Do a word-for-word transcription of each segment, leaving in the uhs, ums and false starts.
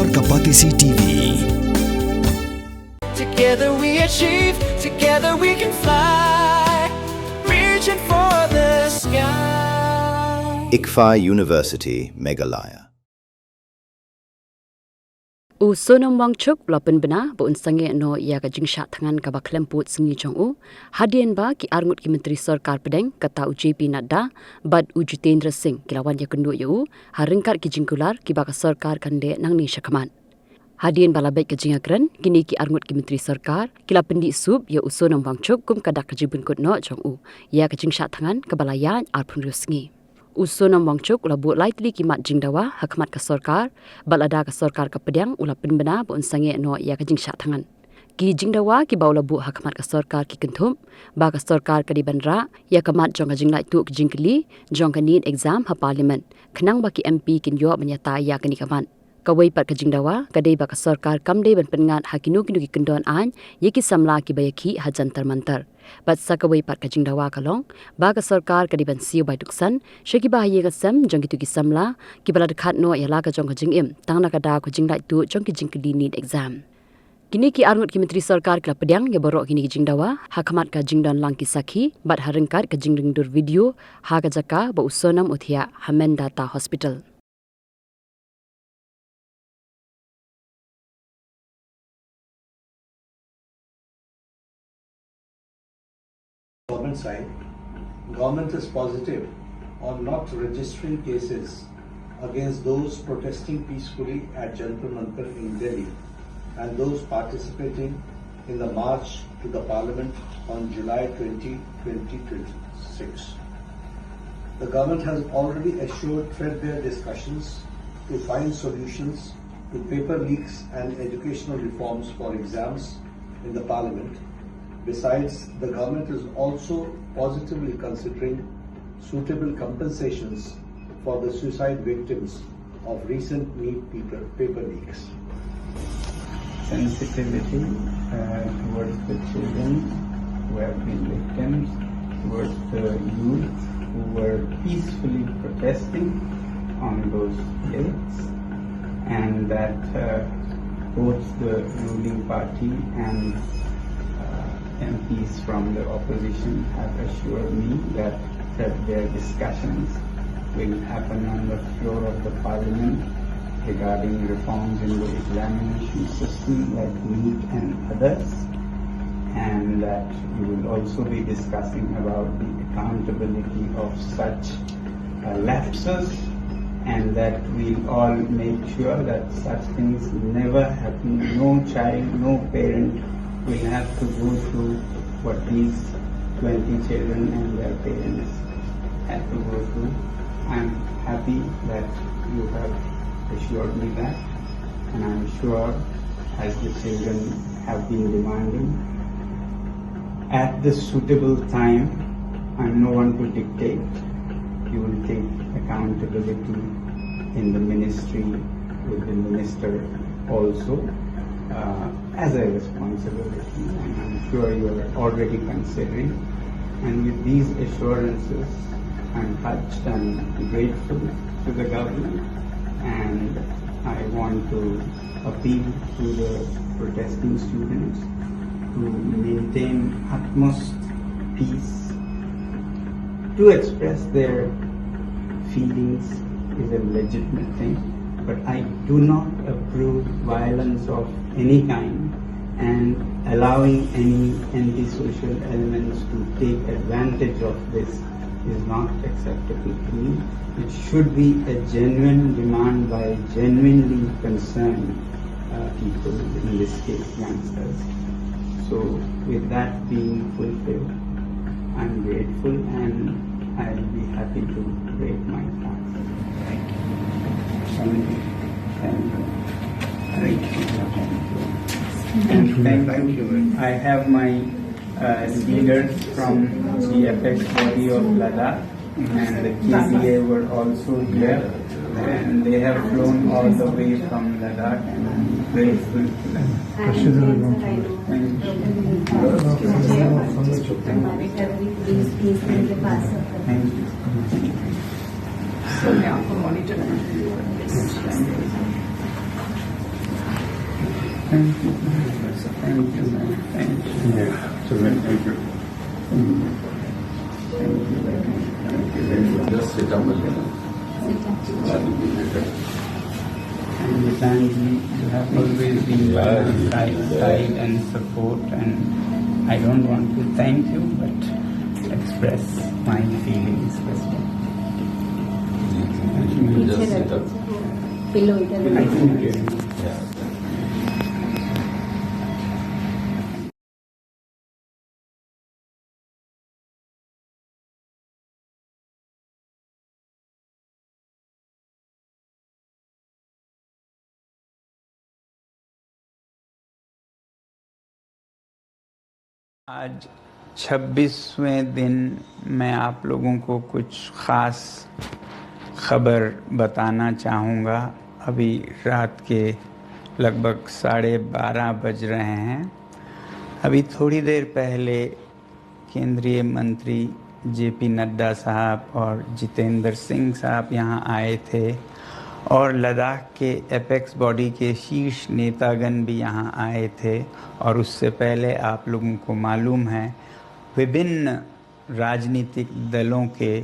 Ka Batesi T V. Together we achieve, together we can fly. Reaching for the sky. ICFAI University, Meghalaya. U Sonam Wangchuk u la pynbna ba un sangeh noh ïa ka jingshah thngan kaba khlem pud sngi jong u, hadien ba ki arngut ki myntri sorkar pdeng, kata u J P Nadda bad u Jitendra Singh, ki la wan ïakynduh ïa u ha ryngkat ki jingkular kiba ka sorkar kan leh nangne shakhmat. Hadien ba la beit ka jingïakren, kine ki arngut ki myntri sorkar ki la pyndih sup ïa u Sonam Wangchuk kum ka dak ka jingpynkut noh jong u ïa ka jingshah thngan kaba la ïaid arphew sngi. U Sonam Wangchuk u la buh lai tylli ki mat jingdawa ha khmat ka sorkar, bad lada ka sorkar ka pdiang, u la pynbna ba un sangeh noh ïa ka jingshah thngan. Ki jingdawa kiba u la buh ha khmat ka sorkar ki kynthup ba ka sorkar ka dei ban rah ïa ka mat jong ka jinglaittuh ka jingkylli jong ka NEET exam ha Parliament, khnang ba ki M P kin ïoh ban ïathuh ïa kane ka mat. Kawei pat ka jingdawa ka dei ba ka sorkar kam dei ban pynngat ha kino kino ki kyndon aiñ ïa ki samla kiba ïakhih ha Jantar Mantar. Bad sa kawei pat ka jingdawa ka long ba ka sorkar ka dei ban siew bai tuksan sha kiba ha ïing ha sem jong kito ki samla kiba la dkhat noh ïa la ka jong ka jingim tang na ka daw ka jinglaittuh jong ki jingkylli NEET exam. Kine ki arngut ki myntri sorkar ki la pdiang ïa baroh kine ki jingdawa ha khmat ka jingdon lang ki sakhi bad ha ryngkat ka jingringdur video ha ka jaka ba u Sonam u thiah ha Medanta Hospital. Government side, government is positive on not registering cases against those protesting peacefully at Jantar Mantar in Delhi and those participating in the march to the Parliament on July twenty, twenty twenty-six. The government has already assured threadbare discussions to find solutions to paper leaks and educational reforms for exams in the Parliament. Besides, the government is also positively considering suitable compensations for the suicide victims of recent NEET paper, paper leaks. Sensitivity uh, towards the children who have been victims, towards the youth who were peacefully protesting on those dates, and that uh, both the ruling party and uh, M Ps from the opposition have assured me that that their discussions will happen on the floor of the Parliament regarding reforms in the examination system like NEET and others, and that we will also be discussing about the accountability of such uh, lapses, and that we'll all make sure that such things never happen. No child, no parent will have to go through what these twenty children and their parents had to go through. I'm happy that you have assured me that, and I'm sure, as the children have been demanding, at the suitable time, I'm no one to dictate, you will take accountability in the ministry with the minister also. Uh, as a responsibility, and I'm sure you are already considering. And with these assurances, I'm touched and grateful to the government, and I want to appeal to the protesting students to maintain utmost peace. To express their feelings is a legitimate thing, but I do not approve violence of any kind, and allowing any antisocial elements to take advantage of this is not acceptable to me. It should be a genuine demand by genuinely concerned uh, people, in this case youngsters. So with that being fulfilled, I'm grateful and I'll be happy to break my fast. Thank you. Thank you. Thank you. Thank you. And thank you. I have my uh, leaders from the apex body of Ladakh and the K B A were also here, and they have flown all the way from Ladakh, and I'm grateful to them. Thank you. Thank you. Thank you. So, yeah, for monitoring. Thank you, man. Thank you. Yeah. So, thank you. Thank you very much. Thank you very much. Just sit down a little. Sit down. That will be better. And Nitan ji, you have always been by my side, side and support, and I don't want to thank you, but express my feelings as well. Just sit up. Pillow इधर. I think, uh, yeah. आज छब्बीसवें दिन मैं आप लोगों को कुछ ख़ास खबर बताना चाहूँगा। अभी रात के लगभग साढ़े बारह बज रहे हैं। अभी थोड़ी देर पहले केंद्रीय मंत्री जेपी नड्डा साहब और जितेंद्र सिंह साहब यहाँ आए थे और लद्दाख के एपेक्स बॉडी के शीर्ष नेतागण भी यहाँ आए थे। और उससे पहले आप लोगों को मालूम है, विभिन्न राजनीतिक दलों के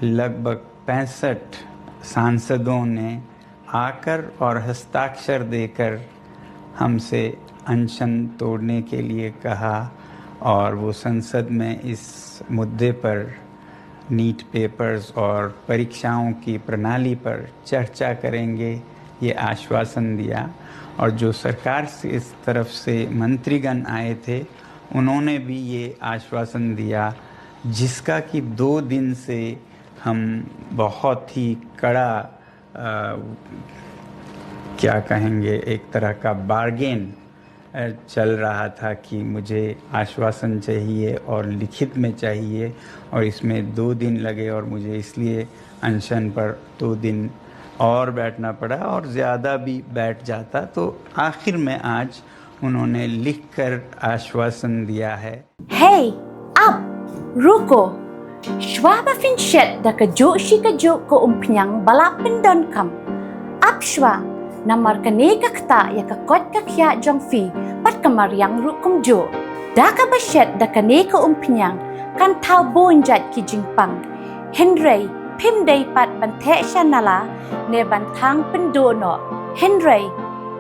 लगभग पैंसठ सांसदों ने आकर और हस्ताक्षर देकर हमसे अनशन तोड़ने के लिए कहा और वो संसद में इस मुद्दे पर नीट पेपर्स और परीक्षाओं की प्रणाली पर चर्चा करेंगे, ये आश्वासन दिया। और जो सरकार से, इस तरफ से मंत्रीगण आए थे, उन्होंने भी ये आश्वासन दिया, जिसका कि दो दिन से हम बहुत ही कड़ा, अ, क्या कहेंगे, एक तरह का बार्गेन, अ, चल रहा था कि मुझे आश्वासन चाहिए और लिखित में चाहिए, और इसमें दो दिन लगे और मुझे इसलिए अनशन पर दो दिन और बैठना पड़ा, और ज़्यादा भी बैठ जाता तो आखिर में आज उन्होंने लिखकर आश्वासन दिया है। Hey, ap, ruh ko. Shuwa ba phin shet da kajuh shi kajuh ka umphniang ba la pyndonkam, ap shuwa, namar kane ka ktah ïa ka koit ka khiah jong phi bad ka mariang ruh kumjuh. Da kaba shet da kane ka umphniang kan thaw bun jait ki jingpang. Hynrei phim dei pat ban theh sha nala ne ban thang pynduh noh. Hynrei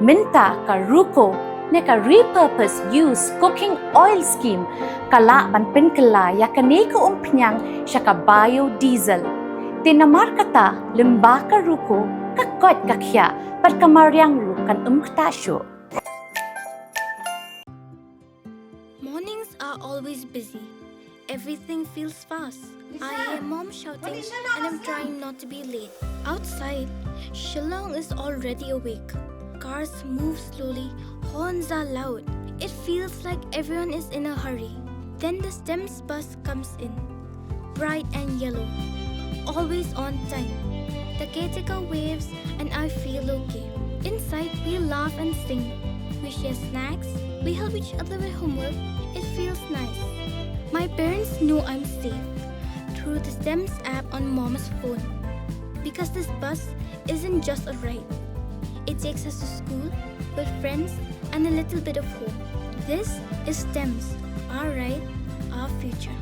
mynta ka RUCO ne ka Repurpose Used Cooking Oil Scheme ka lah ban pynkylla ïa kane ka umphniang sha ka biodiesel. Te namar kata, lyngba ka RUCO, ka koit ka khiah bad ka mariang ruh kan ym ktah shuh. Mornings are always busy. Everything feels fast. I hear mom shouting and I'm trying not to be late. Outside, Shillong is already awake. Cars move slowly, horns are loud. It feels like everyone is in a hurry. Then the STEMS bus comes in, bright and yellow, always on time. The caretaker waves and I feel okay. Inside, we laugh and sing. We share snacks, we help each other with homework. It feels nice. My parents know I'm safe through the STEMS app on mom's phone. Because this bus isn't just a ride, it takes us to school, with friends, and a little bit of home. This is STEMS, our ride, our future.